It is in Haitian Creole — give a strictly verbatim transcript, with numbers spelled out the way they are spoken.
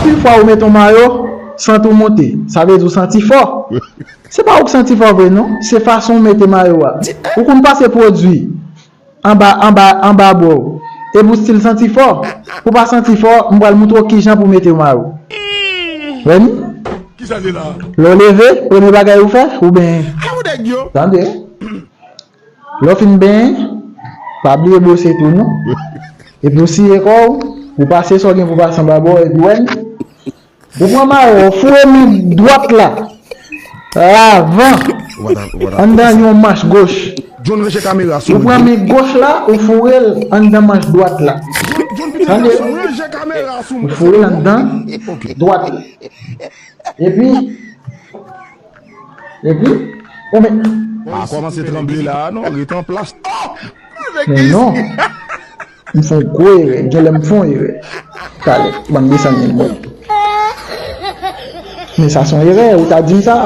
Anpil fwa ou mete yon mayo, sant ou monte. Sa vle di ou santi fò. Se pa ou k santi fò vre non, se fason ou mete mayo a. Ou konn pase pwodui anba, anba, anba bwè w. Epi ou still santi fò. Pou pa santi fò, m pral montre w kijan pou mete mayo. Wè ni? Lè w leve, premye bagay ou fè, ou benyen. Tande. Lè w fin benyen, pa bliye bwose tou non. Epi ou siye kò w, ou pase sa w gen pou pase anba bwè w, epi wè ni? Ou pran mayo, ou foure men dwat la. Lavan. Anndan yon manch goch. John ranje kamera sou ou. Ou pran men goch la, ou foure l anndan manch dwat la. Tande? Ou foure l anndan dwat la. Epi, epi, ou men. Pa kòmanse tranble la, non, rete an plas. Men non. M fè yon gwo erè. Genlè m fè yon erè. Talè, bann desann men mwen. Men sa se yon erè, ou ta di m sa.